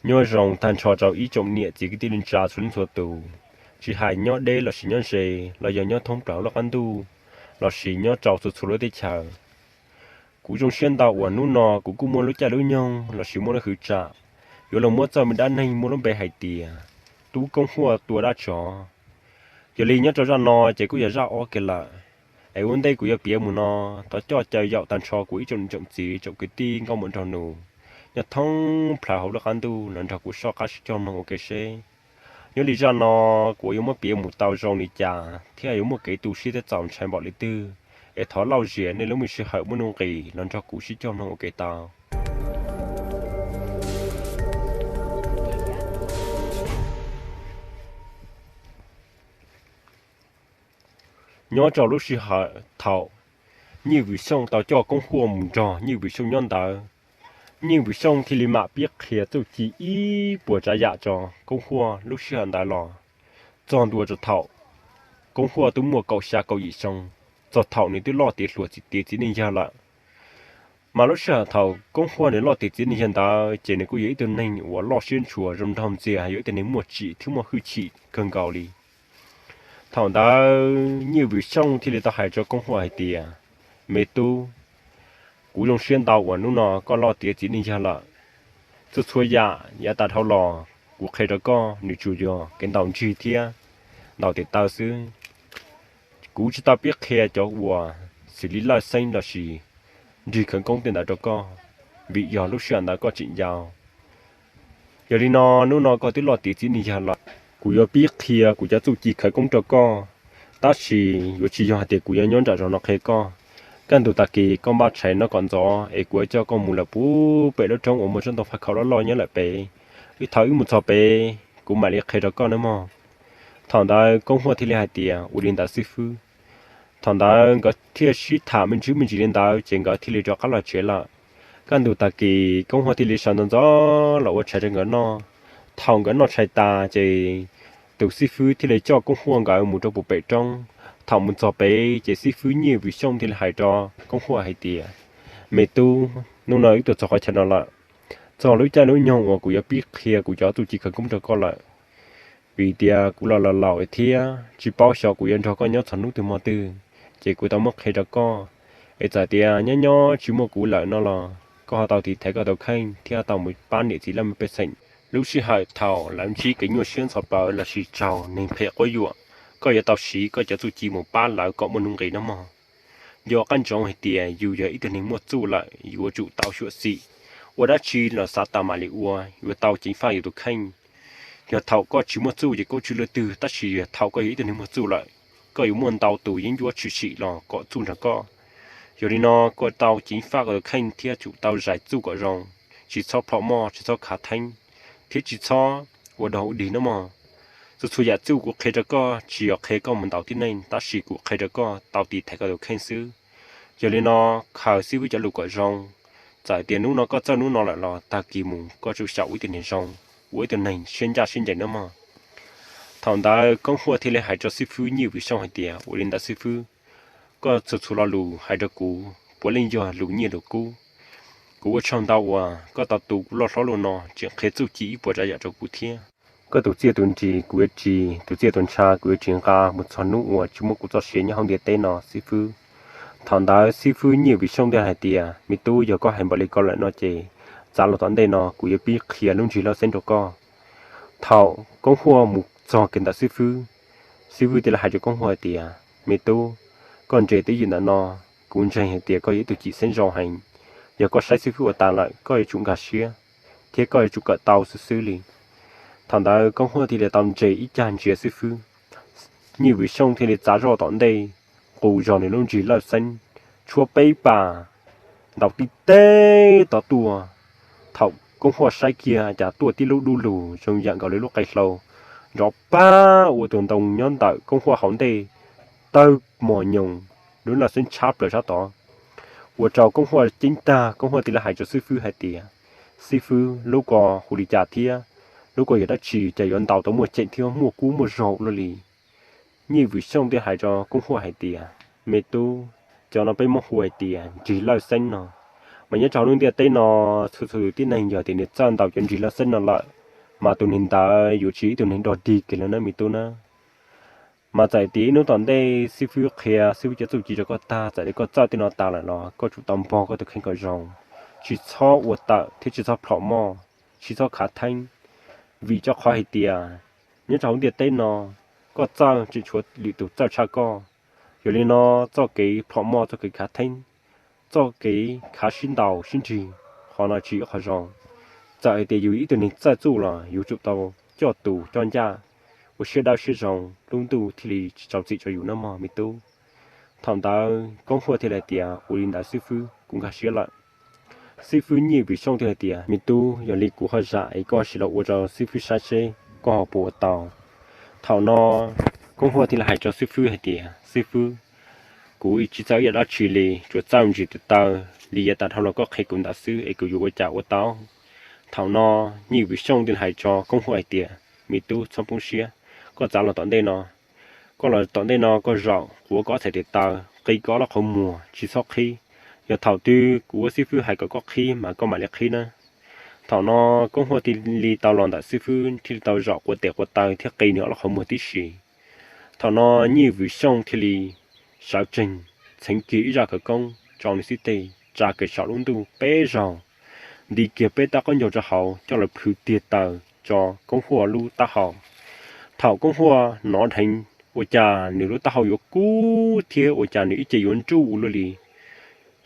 Nyob zoo tag nrho rau ib tsoom niam txiv kwv tij neej tsa txhua leej txhua tus, tsis hais nyob deb lossis nyob ze, los yog nyob thoob plaws lub qab ntuj, lossis nyob rau txhua txhua lub teb chaws. Kuv zoo siab ntau uas hnub no kuv kuj muaj lub caij lub nyoog lossis muaj lub hwv tsam yuav los muab txoj me dab neeg muaj lub npe hais tias Tub Koob Huaj tua dab tsov. Yog li nyob rau zaj no ces kuj yog zaj ob kiag lawm. Es ua ntej kuv yuav piav mus no, thov coj caw yaum tag nrho kuv ib tsoom niam tsoom txiv tsoom kwv tij nkauj muam nraug nus nyob thoob plaws hauv lub qab ntuj los nrog kuv soj qab sib cog mloog ua ke seb nyob li zaj no kuv yuav muab piav mus tau zoo li cas thiab yuav muaj kev tu siab thiab txaus ntshai npaum li twg. Es thov lauj zias nej lub me sij hawm muaj nuj nqis los nrog kuv sib cog mloog ua ke tau. Nyob rau lub sij hawm thaum Nyiaj Vwm Xyooj tau coj Koob Huaj mus nrog Nyiaj Vwm Xyooj nyob ntawd, Nyiaj Vwm Xyooj thiaj li mam pib qhia txuj ci ib puas tsav yam rau Koob Huaj lub sij hawm ntawd los txog ntua rau thaum Koob Huaj twb muaj kaum xya kaum yim xyoo, txog thaum nws twb loj tiav hluas txiv tiav txiv neej yawg lawm. Mas lub sij hawm thaum Koob Huaj nws loj tiav txiv neej yawg ntawd ces nws kuj yog ib tug neeg uas loj siab ntshua zoo nraug ntxiag, yog ib tug neeg muaj tsim thiab muaj hwj chim kawg nkaus li. Thaum ntawd Nyiaj Vwm Xyooj thiaj li tau hais rau Koob Huaj hais tias, Me tub, kuv zoo siab ntau uas hnub no koj loj tiav txiv neej yawg lawm. Txhua txhua yam yav tas dhau los kuv qhia rau koj nws tsuas yog kev ntaus nrig thiab ntaus tes taw xwb. Kuv tsis tau pib qhia cov uas xws li lawj xeeb lossis nrig khawv koob tej ntawd rau koj, vim yog lub sij hawm ntawd koj tseem yau. Yog li no, hnub no koj twb loj tiav txiv neej yawg lawm, kuv yuav pib qhia kuv cov txuj ci khawv koob rau koj, tab sis yuav tsis yog hais tias kuv yuav nyob nram zos no qhia koj. Kaj ntug tag kis koj npaj tshais noj kom ntxov es kuv yuav coj koj mus lawm puag pem lub roob uas muaj tsob ntoo faj khaum loj loj nyob lawm pem. Wb thaum wb mus txog pem kuv mam li qhia rau koj nawb mog. Thaum ntawd Koob Huaj thiaj li hais tias, Ua li ntawd xib fwb. Thaum ntawd nkawd thiaj sib tham me ntsis me ntsis li ntawd ces nkawd thiaj li rov qab los tsev lawm. Kaj ntug tag kis Koob Huaj thiaj li sawv ntxov ntxov los ua tshais rau nkawd noj. Thaum nkawd noj tshais tas ces tus xib fwb thiaj li coj Koob Huaj nkawd mus rau puag pem roob. Thaum mus txog pem ces xib fwb Nyiaj Vwm Xyooj thiaj li hais rau Koob Huaj hais tias, Me tub, hnub no wb tuaj txog qhov chaw no lawm. Txog lub caij lub nyoog uas kuv yuav pib qhia kuv cov txuj ci khawv koob rau koj lawm. Vim tias kuv los laus laus thiab tsis paub xyov kuv yuav nrog koj nyob txog hnub twg hmo twg, ces kuv tau muab qhia rau koj. Es txawm tias nyob nyob tsis muaj kuv lawm no los koj ho tau tiv thaiv koj tus kheej thiab tau mus pab niam txiv laj mej pej xeem. Lub sij hawm thaum lawv ntsib kev nyuaj siab ntxhov plawv lossis raug neeg phem quab yuam, koj yuav tau siv koj cov txuj ci mus pab lawv kom muaj nuj nqis nawb mog. Nco qab ntsoov hais tias yus yog ib tug neeg muaj txuj lawm yuav tsum tau xyuam xim, ua dab tsi los xav tas mam li ua, yuav tau ceev faj yus tus kheej. Yog thaum koj tsis muaj txuj ces koj tsis luaj twg, tab sis yog thaum koj yog ib tug neeg muaj txuj lawm, koj yuav muaj ntau tus yeeb ncuab tshwm sim los kom txuj nrog koj. Yog li no koj tau ceev faj koj tus kheej thiab tsum tau zais txuj kom zoo, tsis txhob plhom moj, tsis txhob khav theeb, thiab tsis txhob ua dog ua dig nawb mog. Txhua txhua yam txuj kuv qhia rau koj tsis yog qhia koj mus ntaus tib neeg, tab sis kuv qhia rau koj tau tiv thaiv koj tus kheej xwb. Yog li no, khaws xib fwb cov lus kom zoo. Txawm tias hnub no koj txawj hnub no lawm los tag kis mus koj tsum xyaum ua ib tug neeg zoo, ua ib tug neeg siab ncaj siab ncees nawb mog. Thaum ntawd Koob Huaj thiaj li hais rau xib fwb Nyiaj Vwm Xyooj hais tias, Ua li ntawd xib fwb, koj txhua txhua lo lus hais rau kuv puav leej yog lus nyiaj lus kub. Kuv ua tsaug ntau uas koj tau tu kuv loj hlob luaj no tseem qhia txuj ci ib puas tsav yam rau kuv thiab. Koj tus txiaj tus nrig kuv yuav ris, tus txiaj tus ntsha kuv yuav ris nqa mus txog hnub uas tsis muaj kuv txoj sia nyob hauv ntiaj teb no xib fwb. Thaum ntawd xib fwb Nyiaj Vwm Xyooj thiaj hais tias, Me tub, yog koj hais npaum li ko lawm no ces txav los tom ntej no kuv yuav pib qhia lub nrig lawj xeeb rau koj. Thaum Koob Huaj mus txog kiag ntawm xib fwb, xib fwb thiaj li hais rau Koob Huaj hais tias, Me tub, koj nres twj ywm ntawm no, kuv ntseeg hais tias koj yog ib tug cim xeeb zoo heev. Yog koj saib xib fwb ua tas lawm koj yuav tsum nkag siab, thiab koj yuav tsum kawm tau xwb xwb li. Thaum ntawd Koob Huaj thiaj li tau nres ib cag ntsia xib fwb. Nyiaj Vwm Xyooj thiaj li txav zoj tom ntej, qus zog nws lub nrig lawj xeeb, tshuab peb pas ntaus tib teg tod tuaj. Thaum Koob Huaj saib kiag cas tuaj tib lub dub lug zoo yam nkaus li lub qe hlau, nrov pag ua tus ntoo nyob ntawm Koob Huaj hauv ntej tawg mos nyoos, lub lawj xeeb tshab plaws sab tod. Ua rau Koob Huaj ceeb tag, Koob Huaj thiaj li hais rau xib fwb hais tias, Xib fwb, lub ko hu li cas thiab? Lub ko yog dab tsi cas yuav ntaus tau muaj ceem thiab muaj kub muaj zog ua luaj li? Nyiaj Vwm Xyooj thiaj hais rau Koob Huaj hais tias, Me tub, cov no peb muab hu hais tias nrig lawj xeeb no. Mas nyob rau lub ntiaj teb no, txhua txhua tus tib neeg yog tias nws txawj ntau cov ntsis laj xeeb no lawm, mas tus neeg ntawd yuav tsis yog ib tug neeg dog dig kiag li na me tub na. Mas txawm tias ib hnub tom ntej xib fwb qhia xib fwb cov txuj ci rau koj tag, txawm tias koj txawj tej no tas lawm los koj tsum tau npog koj tus kheej kom zoo, tsis txhob ua tawm thiab tsis txhob plhom moj, tsis txhob khav theeb. Vim rau qhov hais tias nyob rau hauv ntiaj teb no, koj txawj tseem tshuav lwm tus txawj tshaj koj. Yog li no, txoj kev plhom moj, txoj kev khav theeb, txoj kev khav sib ntaus sib nrig, qhov no tsis yog qhov zoo. Txawm hais tias yus ib tug neeg txawj txuj los yus tsum tau coj tus coj ncaj, ua siab dawb siab zoo, lub ntuj thiaj li tsis rau txim rau yus nawb mog me tub. Thaum ntawd Koob Huaj thiaj li hais tias, ua li ntawd xib fwb, kuv nkag siab lawm. Xib fwb Nyiaj Vwm Xyooj thiaj hais tias, me tub, yog li kuv ho zam es koj sim los ua rau xib fwb saib seb koj ho puas ua tau. Thaum no Koob Huaj thiaj li hais rau xib fwb hais tias, xib fwb, kuv tsis txawj ib yam dab tsi li, tsuas txawj ntsis tes taw li, yav tas dhau los koj qhia kuv ntawd xwb es kuv yuav ua cas ua tau. Thaum no Nyiaj Vwm Xyooj thiaj li hais rau Koob Huaj hais tias, me tub, txhob poob siab, koj txav los tom ntej no. Koj los tom ntej no koj zaum, kuv ua koj txhais tes taw, qi koj ob lub qhov muag, tsis txhob qhib. Yog thaum twg kuv ua xib fwb hais kom koj qhib mas koj mam li qhib na. Thaum no Koob Huaj thiaj li tau los ntawm xib fwb, thiaj li tau zaum quav tes quav taw thiab qi nws ob lub qhov muag tib si. Thaum no Nyiaj Vwm Xyooj thiaj li sawv tsees, txheev kiag ib zaj khawv koob rau nws xib teg, tsa kiag saum lub ntuj peb zaug, nti kiag peb tab qaub ncaug rau hauv coj los plhws tiag taw rau Koob Huaj lub taub hau. Thaum Koob Huaj hnov dheev ua cas nws lub taub hau yuav kub thiab ua cas nws ib ce yuav nruj ua luaj li,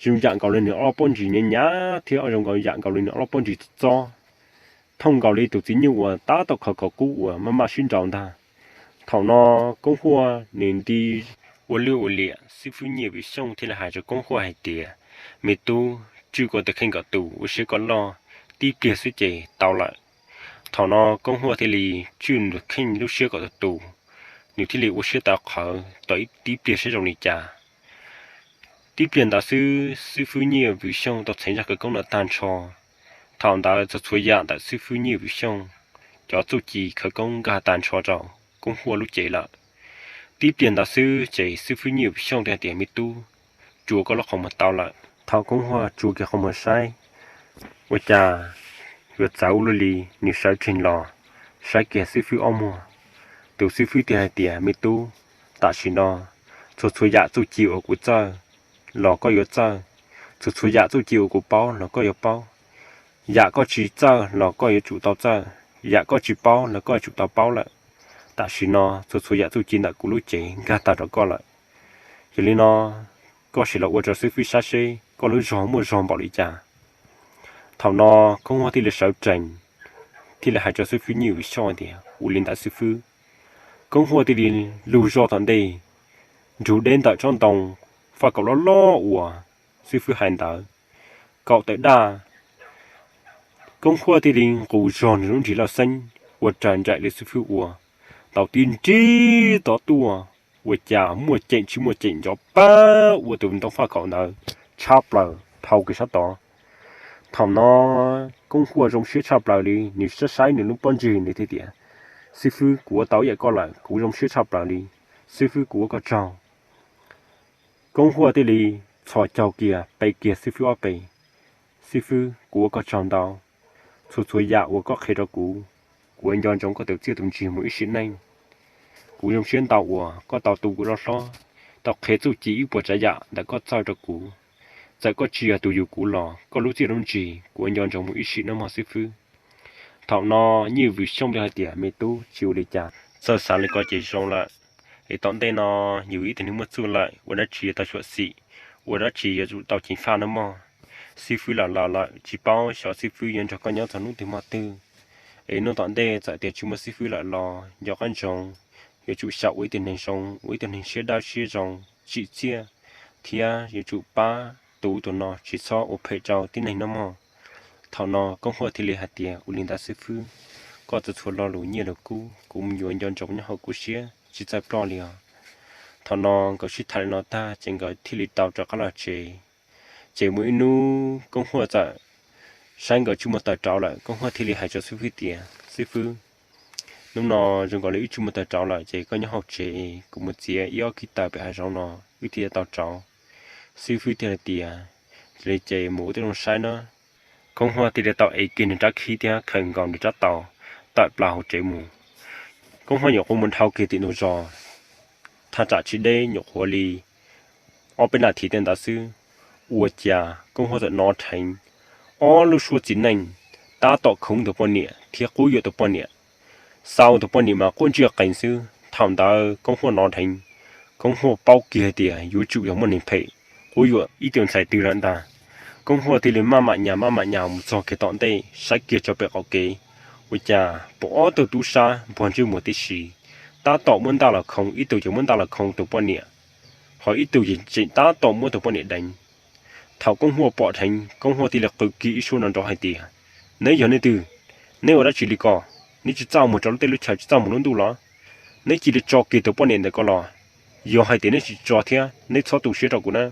zoo yam nkaus li nws ob lub pob ntseg nyav nyav thiab zoo nkaus yam nkaus li nws ob lub pob ntseg txob txob, thooj nkaus li tus txiv nyuj uas tab tom khaws khoom kub uas maj maj sib nraus ntag. Thaum no Koob Huaj nws nti ua lwj ua liam, xib fwb Nyiaj Vwm Xyooj thiaj li hais rau Koob Huaj hais tias, me tub, tswj koj tus kheej kom tus, ua siab koj loj, tib pliag xwb ces tau lawm. Thaum no Koob Huaj thiaj li tswj nws tus kheej lub siab kom tus tus, nws thiaj li ua siab tawv qhawv tau ib tib pliag seb zoo li cas. Tib pliag ntawd xwb xib fwb Nyiaj Vwm Xyooj tau txheev zaj khawv koob no tag nrho. Thaum ntawd txhua txhua yam ntawm xib fwb Nyiaj Vwm Xyooj cov txuj ci khawv koob nkag tag nrho rau Koob Huaj lub cev lawm. Tib pliag ntawd xwb ces xib fwb Nyiaj Vwm Xyooj thiaj tias, me tub, tsuav koj lub qhov muag tau lawm. Thaum Koob Huaj tsuav kiag qhov muag saib, ua cas yuav txawv ua luaj li, nws sawv tsees los saib kiag xib fwb ob muag. Tus xib fwb thiaj hais tias, me tub, tam sim no txhua txhua yam txuj ci uas kuv txawj los koj yuav txawj, txhua txhua yam txuj ci uas kuv paub los koj yuav paub, yam koj tsis txawj los koj yuav tsum tau txawj, yam koj tsis paub los koj yuav tsum tau paub lawm. Tam sim no txhua txhua yam txuj ci ntawm kuv lub cev nkag tag rau koj lawm. Yog li no, koj sim los ua rau xib fwb saib seb koj lub zog muaj zog npaum li cas. Thaum no Koob Huaj thiaj li sawv tsees, thiaj li hais rau xib fwb Nyiaj Vwm Xyooj tias, ua li ntawd xib fwb. Koob Huaj thiaj li lug zog tom ntej, nrug deb ntawm tsob ntoo faj kaum loj loj uas xib fwb hais ntawd kaum tawm daj. Koob Huaj thiaj li nqus zog nws lub nrig laj xeeb ua raws nraim li xib fwb ua, tau tib nrig tod tuaj, ua cas muaj ceem tsis muaj ceem nco pab ua tus ntoo faj kaum ntawd tshab plaws dhau kiag sab tod. Thaum no Koob Huaj zoo siab tshaj plaws li, nws saib saib nws lub pob ntseg nws thiaj tias, xib fwb, kuv ua tau ib yam koj lawm, kuv zoo siab tshaj plaws li. Xib fwb, kuv ua koj tsaug. Koob Huaj thiaj li txhos caug kiag pe kiag xib fwb ob pe. Xib fwb, kuv ua koj tsaug ntau. Txhua txhua yam uas koj qhia rau kuv, kuv yuav nco ntsoov koj tus txiaj tus ntsig mus ib sim neej. Kuv zoo siab ntau uas koj tau tu kuv loj hlob, tau qhia txuj ci ib puas tsav yam ntawm koj txawj rau kuv. Txawm koj tsis yog tus yug kuv los koj lub txiaj lub ntsig kuv yuav nco ntsoov mus ib sim neej mog xib fwb. Thaum no Nyiaj Vwm Xyooj thiaj hais tias, me tub, tsis ua li cas, txawj xav li ko ces zoo lawm. Es tom ntej no yus ib tug neeg muaj txuj lawm, ua dab tsi yuav tau xyuam xim, ua dab tsi yuav tsum tau ceev faj nawb mog. Xib fwb los laus lawm, tsis paub xyov xib fwb yuav nrog koj nyob txog hnub twg hmo twg. Es hnub tom ntej txawm tias tsis muaj xib fwb lawm los nco qab ntsoov, yuav tsum xyaum ua ib tug neeg zoo, ua ib tug neeg siab dawb siab zoo, tsim txiaj, thiab yuav tsum pab tus ub tus no tsis txhob ua phem rau tib neeg nawb mog. Thaum no Koob Huaj thiaj li hais tias, ua li ntawd xib fwb, koj txhua txhua lo lus nyiaj lus kub kuv yuav nco ntsoov nyob hauv kuv siab tsis txawj ploj li os. Thaum no nkawd sib tham li no tag ces nkawd thiaj li tau rov qab los tsev. Ces muaj ib hnub Koob Huaj txawm saib nkawd tsis muaj taws rauv lawm, Koob Huaj thiaj li hais rau xib fwb tias, xib fwb, hnub no zoo nkaus li wb tsis muaj taws rauv lawm ces koj nyob hauv tsev, kuv mus txiav ib ob kib taws pem hav zoov no wb thiaj tau rauv. Xib fwb thiaj hais tias, Li ces mus ua tib zoo saib na. Koob Huaj thiaj li tau ev kiag nws rab khib thiab khaws nkaus nws rab taus tawm plaws hauv tsev mus. Koob Huaj nyuam qhuav mus dhau kiag tim ntug zos, thaj tsam tsis deb nyuam qhuav li ob peb nas this tej ntawd xwb, ua cas Koob Huaj txawm hnov dheev ob lub suab txiv neej tab tom khoov tus poj niam thiab quab yuam tus poj niam. Xaus tus poj niam mas quaj ntsiaj qees xwb. Thaum ntawd Koob Huaj hnov dheev, Koob Huaj paub kiag hais tias yuav tsum yog muaj neeg phem quab yuam ib tug ntxhais twg lawm ntag. Koob Huaj thiaj li maj mam nyas maj mam nyas mus txog kiag tom ntej, saib kiag tso pem qaum kev, ua cas pom ob tug tub sab npog ntsej muag tib si, tab tom muab ntaj los khoov, ib tug ces muab ntaj los khoov tus poj niam, ho ib tug ces tseem tab tom muab tus poj niam deev. Thaum Koob Huaj pom dheev, Koob Huaj thiaj li qw kiag ib suab nrov nrov hais tias, Neb yog nej twg? Neb ua dab tsi li ko? Neb tsis txaj muag rau lub teb lub chaw, tsis txaj muag lub ntuj los? Neb cia li tso kiag tus poj niam ntawm ko los. Yog hais tias neb tsis tso thiab, neb txhob tu siab rau kuv na.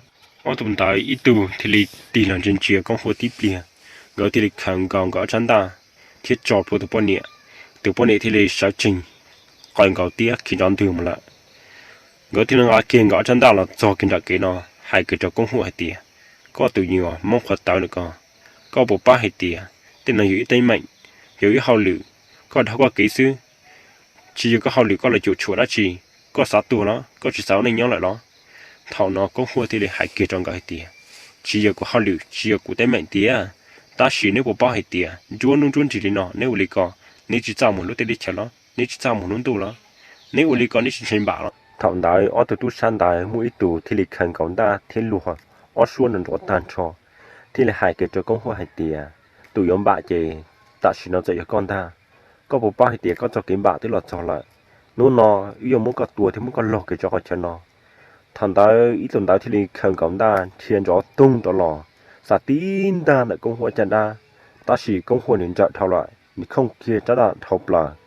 Ob tug ntawd ib tug thiaj li tig los ntsia ntsia Koob Huaj tib pliag, nkawd thiaj li khaws nkaus nkawd ob tsab ntaj thiab tso plhuav tus poj niam. Tus poj niam thiaj li sawv tsees, qaws nkaus tiab khiav nrov ntwg mus lawm. Nkawd thiaj li nqa kiag nkawd ob tsab ntaj los txog kiag nram kev no, hais kiag rau Koob Huaj hais tias, Koj tus nyuag Hmoob qhuav tawv na ko, koj puas paub hais tias tej no yog ib teeb meem, yog ib hauj lwm, koj dhau koj kev xwb, tsis yog koj hauj lwm, koj los cuam tshuam dab tsi? Koj xav tuag los? Koj tsis xav ua neej nyob lawm los? Thaum no Koob Huaj thiaj li hais kiag rau nkawd hais tias, Tsis yog kuv hauj lwm, tsis yog kuv teeb meem tiag, tab sis neb puas paub hais tias nruab hnub nruab nrig li no neb ua li ko, neb tsis txaj muag lub teb lub chaw los? Neb tsis txaj muag lub ntuj los? Neb ua li ko neb tsis ntshai npam los? Thaum ntawd ob tug tub sab ntawd muaj ib tug thiaj li khaws nkaus ntaj thiab luag ob suab nrov nrov tag nrho, thiaj li hais kiag rau Koob Huaj hais tias, Tus yuav npam ces tam sim no txawm yog koj ntag. Koj puas paub hais tias koj txoj kev npam twb los txog lawm? Hnub no wb yuav muab koj tua thiab muab koj log kiag rau qhov chaw no. Thaum ntawd ib tug ntawd thiaj li khaws nkaus ntaj dhia nrov toog rov los, xa tib ntaj ntawm Koob Huaj caj dab. Tab sis Koob Huaj nws nrawm dhau lawm, nws khooj kiag rab ntaj dhau plaws.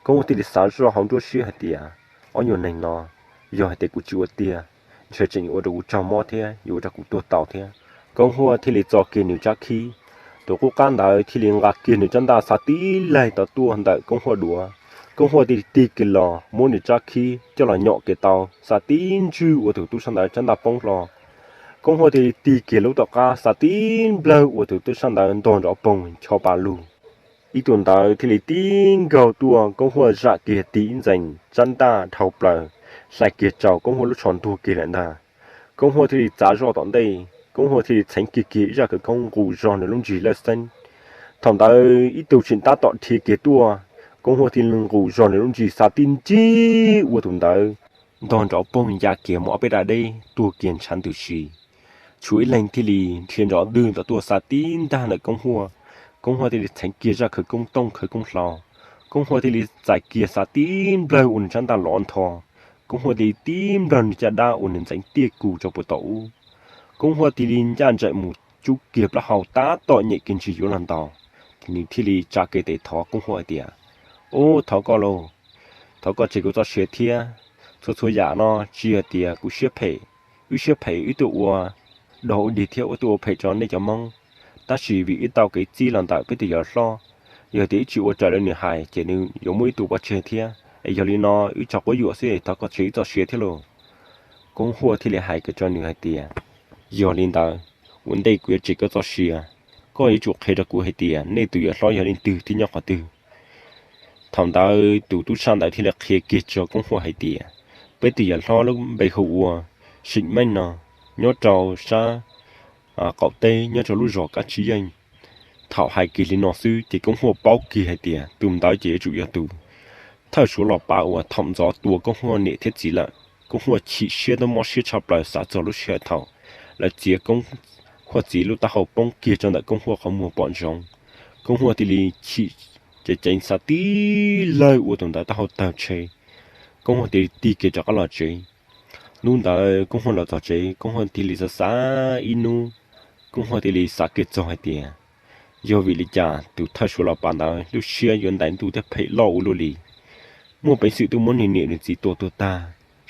Koob Huaj thiaj li xav zoj hauv nruab siab hais tias, Ob nyuag neeg no, yog hais tias kuv tsis ua tiag, ntshe tseem yuav ua rau kuv raug mob thiab yuav ua rau kuv tuag tau thiab. Koob Huaj thiaj li txo kiag nws rab khib, tus qub qab ntawd thiaj li nqa kiag nws rab ntaj xa tib laig tau tuaj ntawm Koob Huaj duav. Koob Huaj thiaj li tig kiag los muab nws rab khib coj los nyom kiag tau, xa tib ntswg ua tus tub sab ntawd rab ntaj poob hlo. Koob Huaj thiaj li tig kiag lub tom qab xa tib nplawg ua tus tub sab ntawd ntog nrov poog ncho pa lug. Ib tug ntawd thiaj li tib nkaug tuaj, Koob Huaj zam kiag tig ib ntxees, rab ntaj dhau plaws, hlais kiag rau Koob Huaj lub tsho ntuag kiag lawm ntag. Koob Huaj thiaj li txav zoj tom ntej, Koob Huaj thiaj li txheev kiag kiag ib zaj khawv koob nqus zog nws lub nrig lawj xeeb. Thaum ntawd ib tug tseem tab tom dhia kiag tuaj, Koob Huaj thiaj li nqus zog nws lub nrig xa tib nrig ua tus ntawd ntog nrov poog ya kiag mus ob peb dag deb tuag kiag ntshav ntws si. Tshuav ib leeg thiaj li dhia nrov ntwg tom tuaj xa tib ntaj ntawm Koob Huaj. Koob Huaj thiaj li txheev kiag zaj khawv koob tooj khawv koob hlau, Koob Huaj thiaj li txais kiag xa tib nplawg ua nws rab ntaj lov ntho. Koob Huaj thiaj li tib nplawg nws caj dab ua nws ntxeev tiaj kus rau puag tom ub. Koob Huaj thiaj li ncaj nraim mus cub kiag plaub hau tab tom nyem kiag ntsis yuav los ntaus, nws thiaj li tsa kiag tes thov Koob Huaj hais tias, Ub, thov koj lauj, thov koj tseg kuv txoj sia thiab. Txhua txhua yam no tsis yog tias kuv siab phem, wb siab phem wb tuaj ua dog ua dig thiab wb tuaj ua phem rau nej cov Hmoob. Tab sis vim wb tau kev txib los ntawm peb tus yawm hlob, yog tias wb tsis ua raws li nws hais ces nws yuav muab wb tua pov tseg thiab. Es yog li no wb raug quab yuam xwb, thov koj tseg wb txoj sia thiab lauj. Koob Huaj thiaj li hais kiag rau nws hais tias, Yog li ntawd, ua ntej kuv yuav tseg koj txoj sia, koj yuav tsum qhia rau kuv hais tias nej tus yawm hlob yog leej twg thiab nyob qhov twg. Thaum ntawd tus tub sab ntawd thiaj li qhia kiag rau Koob Huaj hais tias, Peb tus yawm hlob lub npe hu ua Seem Meej no, nyob rau sab qaum teb nyob rau lub zos Kab Tsib Yeej. Thaum hais kiag li no xwb ces Koob Huaj paub kiag hais tias tus ntawd ces yuav tsum yog tus thawj suav los pav uas thaum ntxov tua Koob Huaj niam thiab txiv lawm. Koob Huaj chim siab thiab mob siab tshaj plaws xav txog lub sij hawm thaum lawv txiav Koob Huaj txiv lub taub hau poob kiag rau ntawm Koob Huaj qhov muag pom ntsoov. Koob Huaj thiaj li chim ceev ceev xa tib lawg ua tus ntawd taub hau tawg tshe. Koob Huaj thiaj li tig kiag rov qab los tsev. Hnub ntawd Koob Huaj los txog tsev, Koob Huaj thiaj li xav xav ib hnub, Koob Huaj thiaj li xav kiag txog hais tias, yog vim li cas tus thawj suav los pav ntawd lub siab yuav ntais ntuj thiab phem loj ua luaj li. Muaj peev xwm tuaj muab nws niam nws txiv tua tuag tag,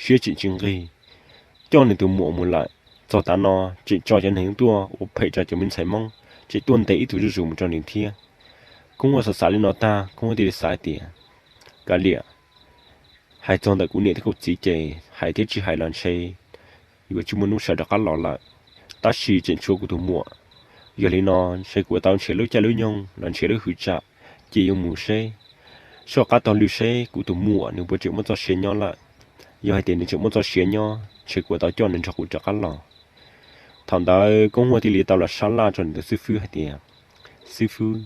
siab tseem tsis nqig, coj nws tus muam mus lawm, txog tav no tseem tso cov neeg tuaj ua phem rau cov me ntxhais Hmoob, tseem tuaj ntes ib tug zuj zus mus rau nws thiab. Koob Huaj xav xav li no tag, Koob Huaj thiaj li xav hais tias, kav liam, hais txog ntawm kuv niam thiab kuv txiv ces hais thiab tsis hais los ntshe yuav tsis muaj hnub sawv rov qab los lawm. tab sis tseem tshuav kuv tus muam. Yog li no, ntshe kuv tau nrhiav lub caij lub nyoog los nrhiav lub hwv tsam, ces yuav mus seb, soj qab taug lw seb kuv tus muam nws puas tseem muaj txoj sia nyob lawm. Yog hais tias nws tseem muaj txoj sia nyob, ntshe kuv tau coj nws nrog kuv rov qab los. Thaum ntawd Koob Huaj thiaj li tau los sab laj rau nws tus xib fwb hais tias, Xib fwb,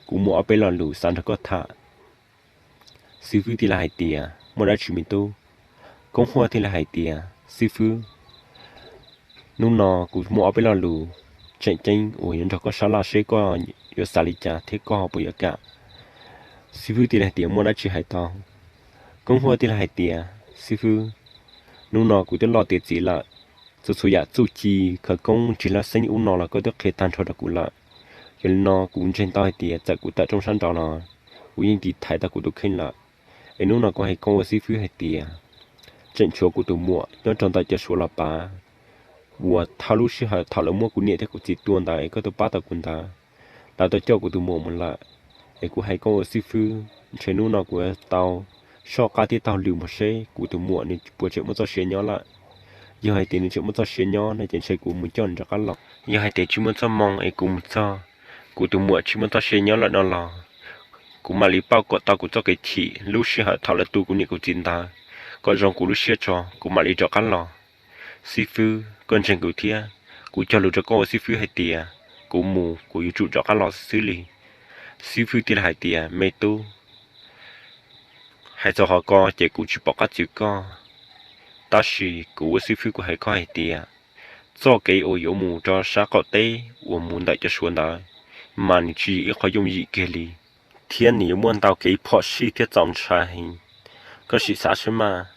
kuv muaj ob peb lo lus xav nrog koj tham. Xib fwb thiaj li hais tias, Muaj dab tsi me tub? Koob Huaj thiaj li hais tias, Xib fwb, hnub no kuv muaj ob peb lo lus tseem ceeb uas yuav nrog koj sab laj seb koj yuav xav li cas thiab koj puas yuav kam. Xib fwb thiaj li hais tias, Muaj dab tsi hais tau. Koob Huaj thiaj li hais tias, Xib fwb, hnub no kuv twb loj tiav txiv lawm, txhua txhua yam txuj ci khawv koob nrig laj xeeb ub no los koj twb qhia tag nrho rau kuv lawm. Yog li no kuv ntseeg tau hais tias txawm kuv tawm rooj sab nraud los kuv yeej tiv thaiv tau kuv tus kheej lawm. Es hnub no kuv hais koj ua xib fwb hais tias tseem tshuav kuv tus muam nyob rau ntawm cov Suav los pav uas thawj lub sij hawm thaum lawv muab kuv niam thiab kuv txiv tua ntawd es koj twb pab tau kuv ntawd, lawv tau coj kuv tus muam mus lawm. Es kuv hais koj ua xib fwb, ntshe hnub no kuv yuav tau soj qab thiab taug lw mus seb kuv tus muam nws puas tseem muaj txoj sia nyob lawm. Yog hais tias nws tseem muaj txoj sia nyob no ces ntshe kuv mus coj nws rov qab los. Yog hais tias tsis muaj txoj moo es kuv mus txog, kuv tus muam tsis muaj txoj sia nyob lawm no los, kuv mam li pauj kom tau kuv txoj kev chim lub sij hawm thaum lawv tu kuv niam kuv txiv ntawd kom zoo kuv lub siab tso, kuv mam li rov qab los. Xib fwb, koj ntseeg kuv thiab, kuv cog lus rau koj ua xib fwb hais tias kuv mus kuv yuav tsum rov qab los xwb xwb li. Xib fwb thiaj li hais tias, Me tub, hais txog qhov ko ces kuv tsis pom qab txwv koj, tab sis kuv ua xib fwb kuv hais koj hais tias txoj kev uas yuav mus rau sab qaum teb uas mus ntawm cov Suav ntawd mas nws tsis yog ib qho yooj yim kiag li, thiab nws yuav muaj ntau kev phom sij thiab txaus ntshai heev. Koj sim xav saib mas,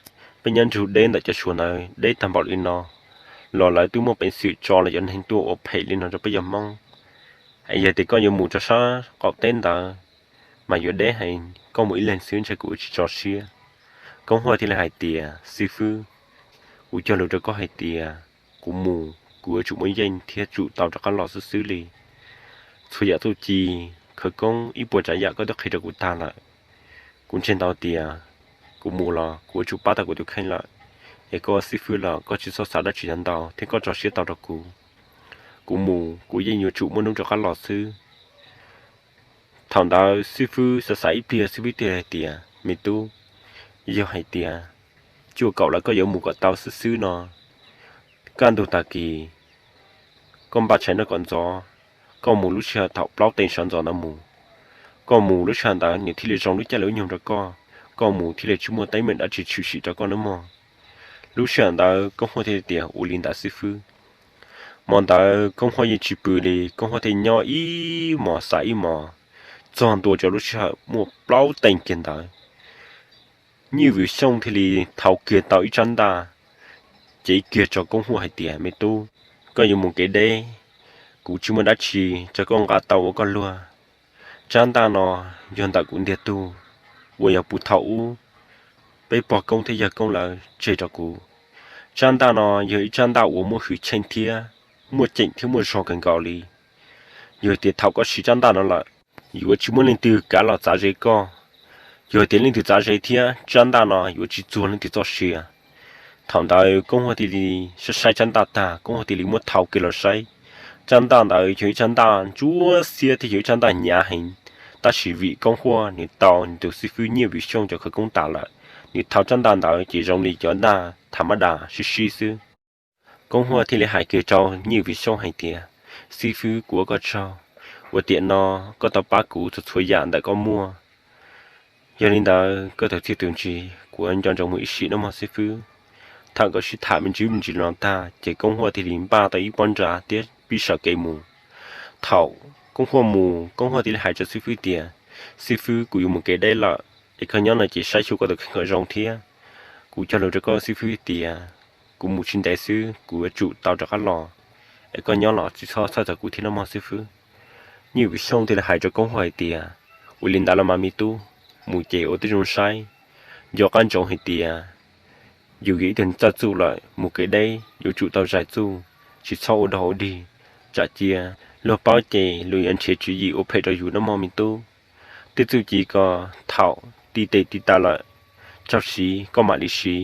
peb nyob nrug deb ntawm cov Suav ntawd deb tag npaum li no los lawv twb muaj peev xwm tso lawv cov neeg tuaj ua phem li no rau peb yog Hmoob. Es yog tias koj yuav mus rau sab qaum teb ntawd mas yuav deb heev, koj mus ib leeg xwb ntshe kuv yuav tsis tso siab. Koob Huaj thiaj li hais tias, Xib fwb, kuv cog lus rau koj hais tias kuv mus kuv yuav tsum muaj yeej thiab tsum tau rov qab los xwb xwb li. Txhua yam txuj ci khawv koob ib puas tsav yam koj twb qhia rau kuv tag lawm. Kuv ntseeg tau tias kuv mus los kuv yuav tsum pab tau kuv tus kheej lawm. Es koj ua xib fwb los koj tsis txhob xav dab tsi ntau thiab koj tso siab tau rau kuv. Kuv mus kuv yeej yuav tsum muaj hnub rov qab los xwb. Thaum ntawd xib fwb xav xav ib pliag xib fwb thiaj hais tias, Me tub, yog hais tias cuaj kaum lawm koj yuav mus kom tau xwb xwb no, kaj ntug tag kis koj npaj tshais noj kom ntxov, koj mus lub sij hawm thaum plaub teev sawv ntxov ntawd mus. Koj mus lub sij hawm ntawd nws thiaj li zoo lub caij lub nyoog rau koj, koj mus thiaj li tsis muaj teeb meem dab tsi tshwm sim rau koj nawb mog. Lub sij hawm ntawd Koob Huaj thiaj tias, Ua li ntawd xib fwb. Hmo ntawd Koob Huaj yeej tsis pw li, Koob Huaj thiaj nyob ib hmos xav ib hmos, txog ntua rau lub sij hawm muaj plaub teev kiag ntawd, Nyiaj Vwm Xyooj thiaj li thau kiag tau ib tsab ntaj, cev kiag rau Koob Huaj hais tias, Me tub, koj yuav mus kev deb, kuv tsis muaj dab tsi rau koj nqa tau ua koj luag. Tsab ntaj no yog ntawm kuv ntiag tug uas yog puv thaum ub peb pog koob thiab yawg koob lawv tseg rau kuv. Tsab ntaj no yog ib tsab ntaj uas muaj hwj chim thiab muaj ceem thiab muaj zog kawg nkaus li. Yog tias thaum koj siv tsab ntaj no lawm, yuav tsis muaj leej twg kav los txav ze koj. Yog tias leej twg txav ze thiab, tsab ntaj no yuav tsis txuag leej twg txoj sia. Thaum ntawd Koob Huaj thiaj li saib saib tsab ntaj tag, Koob Huaj thiaj li muab thau kiag los saib. Tsab ntaj ntawd yog ib tsab ntaj ntsuab xiab thiab yog ib tsab ntaj hnyav heev, tab sis vim Koob Huaj nws tau nws tus xib fwb Nyiaj Vwm Xyooj cov khawv koob tas lawm, nws thau tsab ntaj ntawd ces zoo li cov ntaj tham mab das sib sib xwb. Koob Huaj thiaj li hais kiag rau Nyiaj Vwm Xyooj hais tias, Xib fwb, kuv ua koj tsaug uas tiam no koj tau pab kuv txhua txhua yam ntawm koj muaj. Yog li ntawd koj tus txiaj tus ntsig kuv nco ntsoov mus ib sim nawb mog xib fwb. Thaum nkawd sib tham me ntsis me ntsis no tag ces Koob Huaj thiaj li npaj tau ib pob nra thiab pib sawv kev mus. Thaum Koob Huaj mus, Koob Huaj thiaj li hais rau xib fwb tias, Xib fwb, kuv yuav mus kev deb lawm, es koj nyob no ces saib xyuas koj tus kheej kom zoo thiab. Kuv cog lus rau koj xib fwb tias kuv mus tsis ntev xwb kuv yuav tsum tau rov qab los, es koj nyob los tsis txhob txhawj txog kuv thiab nawb mog xib fwb. Nyiaj Vwm Xyooj thiaj li hais rau Koob Huaj hais tias, Ua li ntawd los mas me tub, mus ces ua tib zoo saib, nco qab ntsoov hais tias yus yog ib tug txawj txuj lawm, mus kev deb yuav tsum tau zais txuj, tsis txhob ua dog ua dig, tsam cia luag paub ces luag yuav nrhiav tswv yim ua phem rau yus nawb mog me tub. Tej txuj ci ko thaum ti tes ti taw lawm, txaus siv koj mam li siv,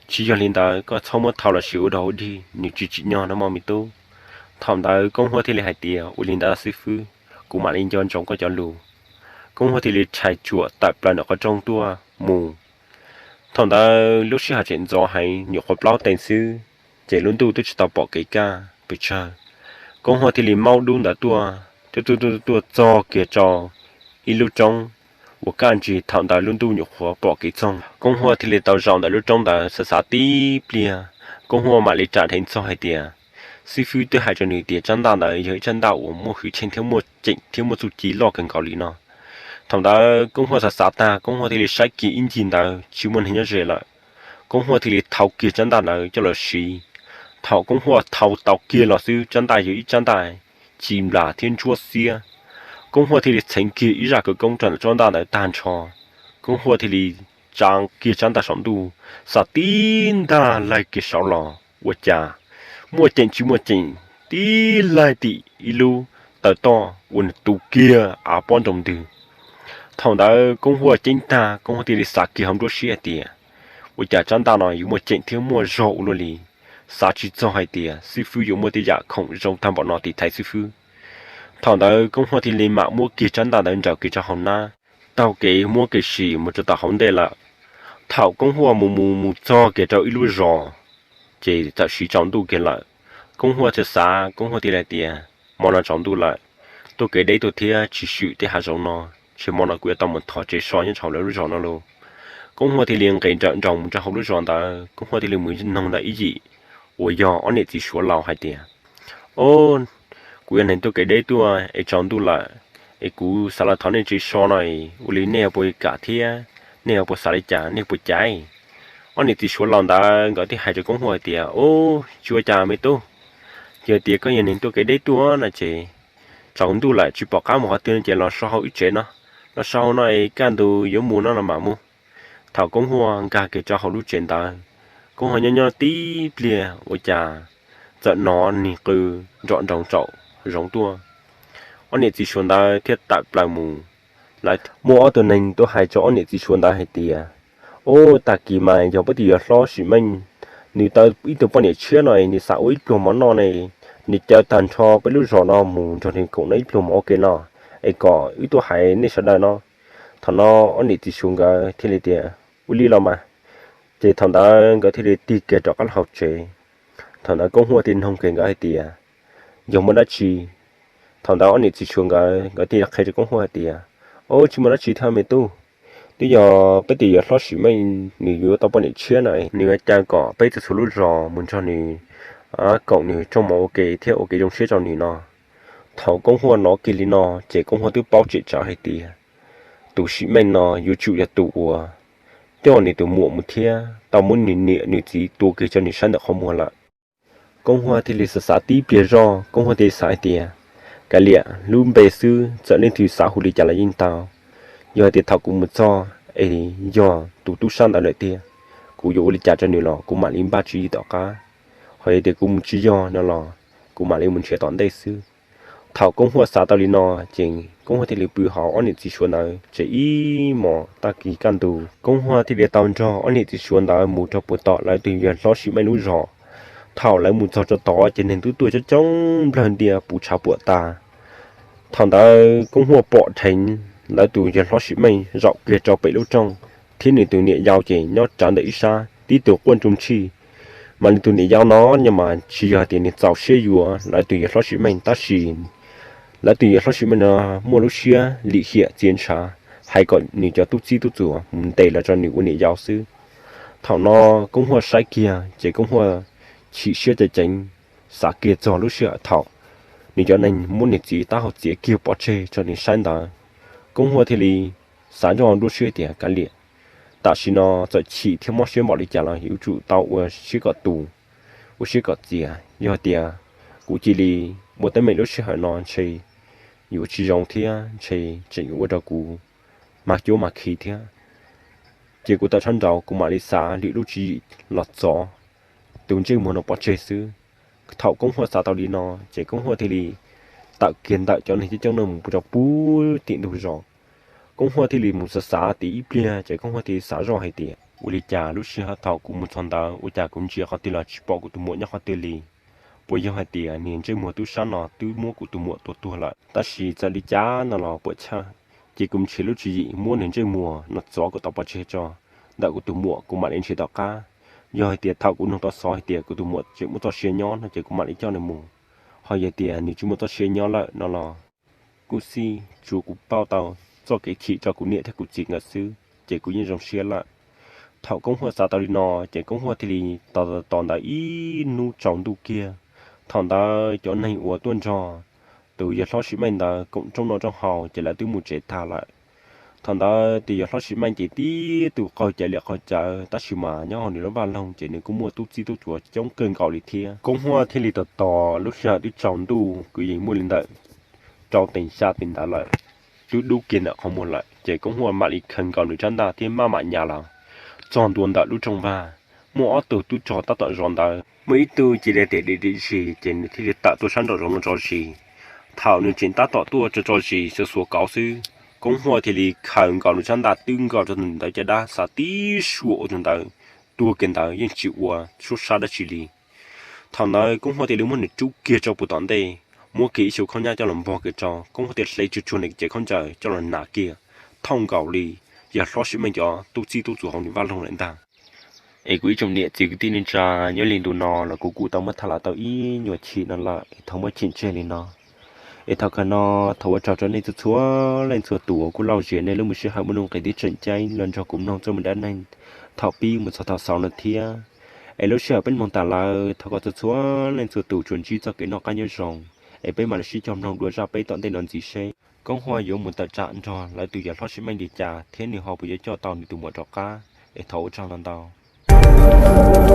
tsis yog li ntawd koj txhob muab thau los siv ua dog ua dig, nws tsis tsim nyog nawb mog me tub. Thaum ntawd Koob Huab thiaj li hais tias, Ua li ntawd xib fwb, kuv mam li nco ntsoov koj cov lus. Koob Huab thiaj li rhais tsuam tawm plaws ntawm qhov rooj tuaj mus. Thaum ntawd lub sij hawm tseem ntxov heev, nyuam qhuav plaub teev xwb, ces lub ntuj twb tsis tau pom kev kaj pes tsawg. Koob Huab thiaj li maub dub ntawd tuaj, tuaj tuaj tuaj tuaj txog kiag rau ib lub roob uas kaj ntsig. Thaum ntawd lub ntuj nyuam qhuav pom kev txoog, Koob Huab thiaj li tau zaum ntawm lub roob ntawd xav xav tib pliag, Koob Huab mam li ras dheev txog hais tias, xib fwb twb hais rau nws tias tsab ntaj ntawd yog ib tsab ntaj uas muaj hwj chim thiab muaj ceem thiab muaj txuj ci loj kawg nkaus li no. Thaum ntawd Koob Huab xav xav tag, Koob Huab thiaj li saib kiag ib ncig ntawd tsis muaj neeg nyob ze lawm. Koob Huab thiaj li thau kiag tsab ntaj ntawd coj los siv. Thaum Koob Huab thau tau kiag los xwb, tsab ntaj yog ib tsab ntaj ci nplas thiab ntsuab xiab. Koob Huab thiaj li txheev kiag ib zaj khawv koob rau ntawm tsab ntaj ntawd tag nrho. Koob Huab thiaj li tsa kiag tsab ntaj saum ntuj, xav tib ntaj laig kiag saud los ua cas muaj ceem tsis muaj ceem, tib laig tim ib lub taw toj uas nws tu kiag av pob nroo ntws. Thaum ntawd Koob Huab ceeb tag, Koob Huab thiaj li xav kiag hauv nruab siab hais tias, Ua cas tsab ntaj no yuav muaj ceem thiab muaj zog ua luaj li? Xav tsis txog hais tias xib fwb yuav muaj tej yam khoom zoo tag npaum no tiv thaiv xib fwb. Thaum ntawd Koob Huab thiaj li mam muab kiag tsab ntaj ntawd nraws kiag rau hauv hnab, taug kev muab kev sim mus rau tom hauv ntej lawm. Thaum Koob Huab mus mus mus txog kiag rau ib lub zos, ces txawm siv tsaus ntuj kiag lawm. Koob Huab thiaj xav, Koob Huab thiaj li tias, Hmo no tsaus ntuj lawm, tuaj kev deb tuaj thiab tsis swm tej hav zoov no, ces hmo no kuv yuav tau mus thov tsev so nyob rau hauv lawv lub zos no lauj. Koob Huab thiaj li nqis nrawm nroos mus rau hauv lub zos ntawd, Koob Huab thiaj li mus noog ntawm ib yim uas yog ob niam txiv Suav laus hais tias, Ob, kuv yog neeg tuaj kev deb tuaj es tsaus ntuj lawm, es kuv xav los thov nej tsev so no, ua li nej puas kam thiab nej puas xav li cas, nej puas caiv? Ob niam txiv Suav laus ntawd nkawd thiaj hais rau Koob Huab hais tias, Ob, tsis ua cas me tub, yog tias koj yog neeg tuaj kev deb tuaj no ces tsaus ntuj lawm tsis pom qab mus qhov twg no ces los so hauv wb tsev no, los so hauv no es kaj ntug yuav mus no los mam mus. Thaum Koob Huab nkag kiag rau hauv lub tsev ntawd, Koob Huab nyob nyob tib pliag ua cas txawm hnov nig qw nrov nroos tsaum zoov tuaj. Ob niam txiv Suav ntawd thiaj tawm plaws mus. Lawv muaj ob tug neeg tuaj hais rau ob niam txiv Suav ntawd hais tias, Ob, tag kis mas yog peb tus yawg hlob Sim Meej, nws tau ib tug poj niam tshiab no, nws xav ua ib pluag mov noj ne, nws caw tag nrho peb lub zos no mus nrog nws koom noj ib pluag mov ua ke no, es kom wb tuaj hais nej sawv daws no. Thaum no ob niam txiv Suav nkawd thiaj li tias, Ua li los mas. Ces thaum ntawd nkawd thiaj li tig kiag rov qab los hauv tsev. Thaum ntawd Koob Huab thiaj noog kiag nkawd hais tias, Yog muaj dab tsi? Thaum ntawd ob niam txiv Suav nkawd, nkawd thiaj qhia rau Koob Huab hais tias, Ob, tsis muaj dab tsi thiab me tub, twb yog peb tus yawg hlob Sim Meej nws yuav tau poj niam tshiab no, nws yuav caw kom peb txhua txhua lub zos mus nrog nws koom nws rooj mov ua ke thiab ua kev zoo siab rau nws no. Thaum Koob Huab hnov kiag li no ces Koob Huab twb paub tseeb tseeb hais tias, tus Sim Meej no yuav tsum yog tus uas coj nws tus muam mus thiab tau muab nws niam nws txiv tua kiag rau nws saib ntawm qhov muag lawm. Koob Huab thiaj li xav xav tib pliag zoj, Koob Huab thiaj li xav hais tias, Kav liam, lub npe xwb txawm leej twg xav hu li cas los yeej tau. Yog hais tias thaum kuv mus txog es yog tus tub sab ntawd lawm tiag, kuv yuav ua li cas rau nws los kuv mam li npaj tswv yim tom qab. Ho yog tias kuv mus tsis yog no los kuv mam li mus nrhiav tom ntej xwb. Thaum Koob Huab xav tau li no, ces Koob Huab thiaj li pw hauv ob niam txiv Suav ntawd tsev ib hmos. Tag kis kaj ntug Koob Huab thiaj li tau nrog ob niam txiv Suav ntawd mus rau puag tom lawv tus yawg hlob Sim Meej lub zos. Thaum lawv mus txog rau tod ces neeg twb tuaj coob coob nplawg ntia puv tshav puam tas. Thaum ntawd Koob Huab pom dheev lawv tus yawg hlob Sim Meej zaum kiag rau pem lub rooj, thiab nws tus niam yau ces nyob rawv ntawm ib sab tib tug quaj ntswg ntshis. Mas nws tus niam yau no nyob mas tsis yog tias nws txaus siab yuav lawv tus yawg hlob Sim Meej, tab sis lawv tus yawg hlob Sim Meej no muaj lub siab lim hiam txias ntshav, hais kom nws cov tub txib tub txuas mus ntes los rau nws ua niam yau xwb. Thaum no Koob Huab saib kiag ces Koob Huab chim siab ceev ceev, xav kiag txog lub sij hawm thaum nws cov neeg muab nws txiv taub hau txiav kiag pov tseg rau nws saib ntawd. Koob Huab thiaj li xav nyob nruab siab tias, Kav liam, tam sim no txawm chim thiab mob siab npaum li cas los yuav tsum tau ua siab kom tu, ua siab kom txias. Yog tias kuv cia li ua teeb meem lub sij hawm no ntshe yuav tsis zoo thiab ntshe tseem yuav ua rau kuv mas cuab mas khi thiab. Ces kuv tawm tshav nraud kuv mam li xav lwm lub tswv yim los txov tus ntsej muag no pov tseg xwb. Thaum Koob Huab xav tau li no, ces Koob Huab thiaj li tawm kiag ntawm cov neeg coob coob no mus rau puag tim ntug zos. Koob Huab thiaj li mus xav xav tim ib pliag ces Koob Huab thiaj li xav zoj hais tias, Ua li cas lub sij hawm thaum kuv mus txog ntawd ua cas kuv ntsia qhov twg los tsis pom kuv tus muam nyob qhov twg li? puas yog hais tias niag ntsej muag tub sab no twb muab kuv tus muam tua tuag lawm. Tab sis txawm li cas no los puam chawj, ces kuv nrhiav lub tswv yim muab niag ntsej muag no txov kom tau pov tseg tso ntawm kuv tus muam, kuv mam li nrhiav tom qab. Yog hais tias thaum kuv nug tau xov hais tias kuv tus muam tseem muaj txoj sia nyob no ces kuv mam li coj nws mus. Ho yog tias nws tsis muaj txoj sia nyob lawm no los kuj xij tsuas kuv pauj tau txoj kev chim rau kuv niam thiab kuv txiv nkawd xwb ces kuv yeej zoo siab lawm. Thaum Koob Huaj xav tau li no, ces Koob Huaj thiaj li tos tos ntawd ib hnub tsaus ntuj kiag. Thaum ntawd cov neeg uas tuaj nrog tus yawg hlob Sim Meej ntawd koom rooj noj rooj haus ces lawv twb mus tsev tag lawm. Thaum ntawd tus yawg hlob Sim Meej ces tib tug qaug cawv liam qaug cawv, tab sis mas nyob hauv nws lub vaj loog ces nws kuj muaj tub txib tub txuas coob kawg nkaus li thiab. Koob Huaj thiaj li tos tos lub sij hawm twb tsaus ntuj kwv yees muaj li ntawm rau teev xya teev ntawd lawm, twb dub kiag ntawm qhov muag lawm, ces Koob Huaj mam li khaws nkaus nws tsab ntaj thiab maj mam nyas los txog ntua ntawm lub rooj vag. Muaj ob tug tub rog tab tom zov ntawd, muaj ib tug cia li tias dim dim zis, ces nws thiaj li tawm tuaj sab nraum zoov no tso zis. Thaum nws tseem tab tom tuaj tso tso zis xuav xuav kauv xwb, Koob Huaj thiaj li khaws nkaus nws tsab ntaj twb nkaus rau ntawd caj dab xav tib suab ua tus ntawd tuag kiag ntawd yeej tsis ua suab sab dab tsi li. Thaum ntawd Koob Huaj thiaj li muab nws rub kiag rau puag tom ntej, muab kiag ib xyuas khaub nyab coj los npog kiag rau, Koob Huaj thiaj hle tsuag tsuag nws cev khaub ncaws coj los hnav kiag, thooj nkaus li yawg hlob Sim Meej cov tub txib tub txuas hauv nws vaj loog lawm ntag. Es kuv ib tsoom niam txiv kwv tij neej tsa, nyob li ntu no los kuv kuj tau muab tham los tau ib nyuag chim no lawm es thov muab chim tseg li no. Es thaum kawg no, thov ua tsaug rau nej txhua txhua leej txhua tus uas kuj lauj zias nej lub me sij hawm muaj nuj nqis thiab tseem ceeb los nrog kuv mloog txoj me dab neeg thaum pib mus txog thaum xaus no thiab. Es lub sij hawm peb mloog tas lawm, thov kom txhua txhua leej txhua tus tsuas ntsib txoj kev noj qab nyob zoo, es peb mam li sib cog mloog dua zaj peb tom ntej no ntxiv seb Koob Huaj yuav mus tawm tsam nrog lawv tus yawg hlob Sim Meej li cas thiab nws ho puas yuav coj tau nws tus muam rov qab. Es thov ua tsaug ntau ntau.